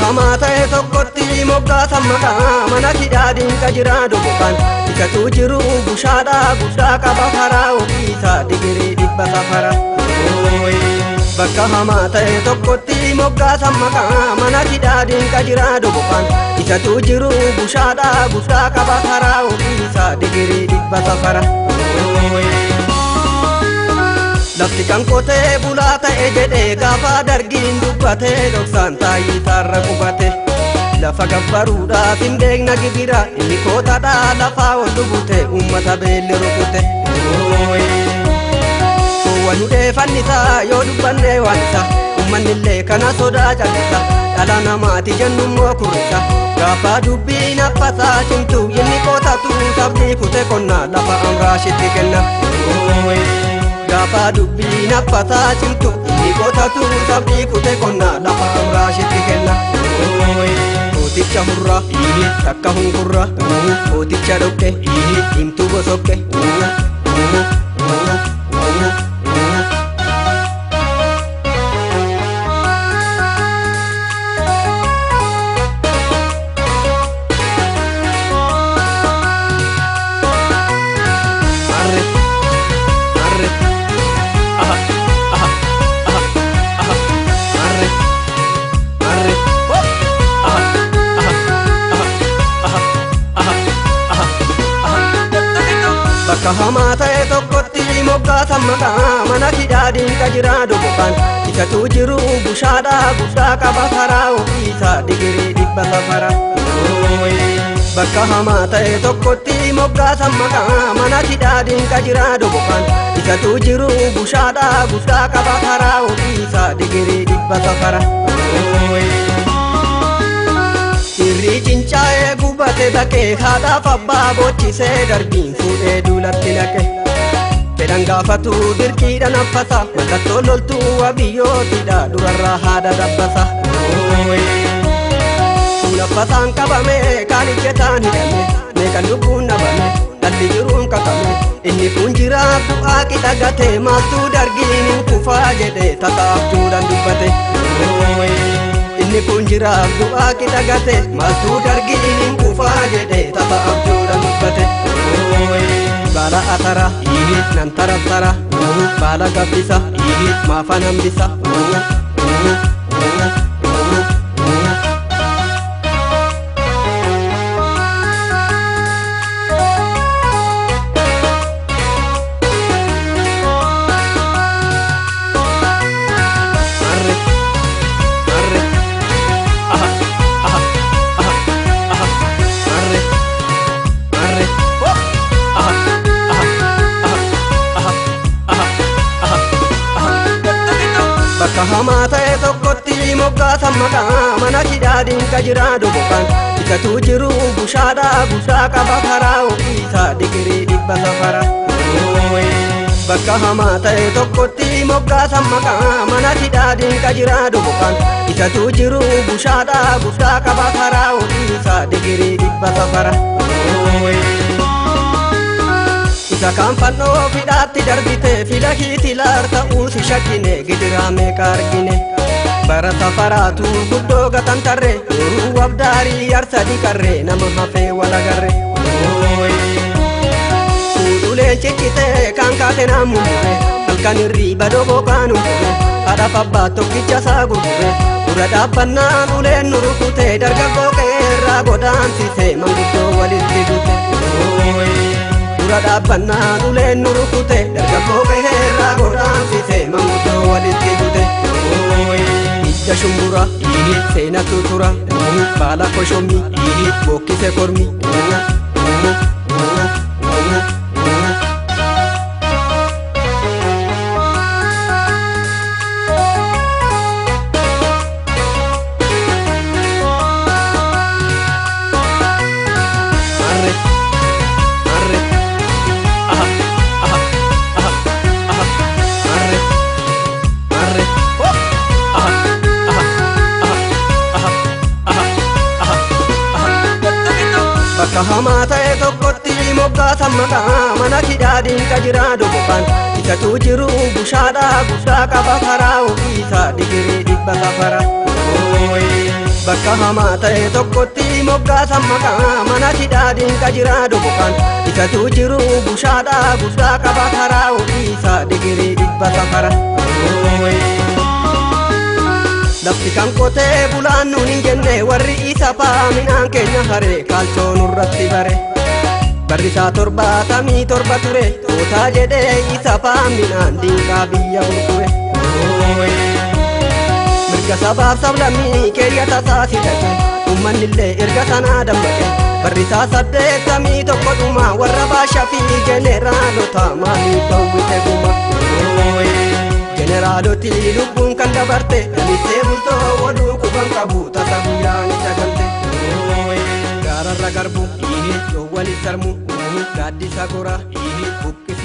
Hamaa ta'e tokkotti moggaasa maqaa mana hidhaa dinqa jira dobokaan isatu jiru bushaadhaa guddaa qaba karaa ofiisaa digirii dhibba safara. Bakka hamaa ta'e tokkotti moggaasa maqaa mana hidhaa dinqa jira dobokaan isatu jiru bushaadhaa guddaa qaba karaa ofiisaa digirii dhibba safara. Lafti kan qotee bulaa ta'e jedhee gaafa dargiin dubbatee dhoksaan taayitaarra qubate. Lafa gabbaruudhaaf hin beekna gibira inni kootadhaa lafaa ol dhugute uummata beelli rukute. Gowwan hudhee fannisaa yoo dubbanne waan isa uummanni kana sodaa callisa dhala namaati jennummoo kurrisa. Gaafa dubbiin affasaa cimtu inni qootatu sabni kute qonnaa lafa amraashitti kenna. Gaafa dubbiin affasaa cimtu inni qootatu sabni kute qonnaa lafa amraashitti kenna. Kooticha hurraa takka hunkurraa kooticha dhoqqe himtuu bosoqqe. Arre, arre, aha, aha, aha, aha, arre, arre, ho, aha, aha, aha, aha, aha, aha, aha. Bakka hamaa ta'e tokkotti moggaasa maqaa mana hidhaa dinqa jira dobokaan isatu jiru bushaadhaa guddaa qaba karaa ofiisaa digirii dhibba safara. Bakka hamaa ta'e tokkotti moggaasa maqaa mana hidhaa dinqa jira dobokaan isatu jiru bushaadhaa guddaa qaba karaa ofiisaa digirii dhibba safara. Irri cincaa'ee gubate baqee haadhaaf abbaa boochisee darbiin fuudhee duulatti naqe. Fedhan gaafatu dirqiidha naffasa mallattoo loltuu abiyyootidha durarraa haadha dabbasa. Naffasaan qabame kaan ijjetaan hidhame meeqan lubbuun dhabame dhalli jiruun kakame inni kun jira bu'aa qixa gate maaltu dargiin hin kufaa jedhe tataaf juudhaan dubbate. Inni kun jira bu'aa qixa gate maaltu dargiin hin kufaa jedhe tataaf juudhaan dubbate. Baala atara nan tarattara baala gabbisa maafan hambisa. Arre, arre, aha, aha, aha, aha, arre, arre, ho, aha, aha, aha, aha, aha, aha, aha. Bakka hamaa ta'e tokkotti moggaasa maqaa mana hidhaa dinqa jira dobokaan isatu jiru bushaadhaa guddaa qaba karaa ofiisaa digirii dhibba safara. Bakka hamaa ta'e tokkotti moggaasa maqaa mana hidhaa dinqa jira dobokaan isatu jiru bushaadhaa guddaa qaba karaa ofiisaa digirii dhibba safara. Isa kaan fannoo fidhaatti darbite fila hiitilaar ta'uu si shakkine gidiraa meeqa argine. Bara safaraatu guddoo gatantarre yeroo abdaarii arsadi qarree nama hafee walagarre. Fuudhuleen ciccite kaan kaate naan mummure halkan hirriiba doboo kaan ummure haadhaaf abbaa tokkicha isaa gurgure dura dhaabbannaan uleen nu rukute dargaggoo qeerraa godaansise manguddoo walitti gute. Dura dhaabbannaan uleen nu rukute dargaggoo qeerraa godaansise manguddoo walitti gute. Ija shumbura seenatu tura baala koshommi bookkise kormi. Arre, arre, aha, aha, aha, aha, arre, arre, ho, aha, aha, aha, aha, aha, aha, aha. Bakka hamaa ta'e tokkotti moggaasa maqaa mana hidhaa dinqa jira dobokaan isatu jiru bushaadhaa guddaa qaba karaa ofiisaa digirii dhibba safara. Bakka hamaa ta'e tokkotti moggaasan maqaa mana hidhaa dinqa jiraa dobokaan isatu jiru bushaadhaa guddaa qaba karaa ofiisaa digirii 100 safara. Lafti kan qotee bulaan nuun hin jenne warri isa faa midhaan keenya haree kaalchoo nurratti bare. Barrisaa 77 ture kootaa jedhee isa faa midhaan dinqaa biyya gurgure. Mirga sabaaf sablammii keeyya tasaa si dhaqe ummannillee erga sanaa dammaqe barrisaa 81 dhuma warra baashaa fi jeneraalota maaliif dhowwite guma. Jeneraaloti lubbuun kan dabarte lalisee bultoo oduu quban qabu tasa guyyaan isa galte. Gaararra garbu dhoowwan sarmu gaaddisa gora buqqisa.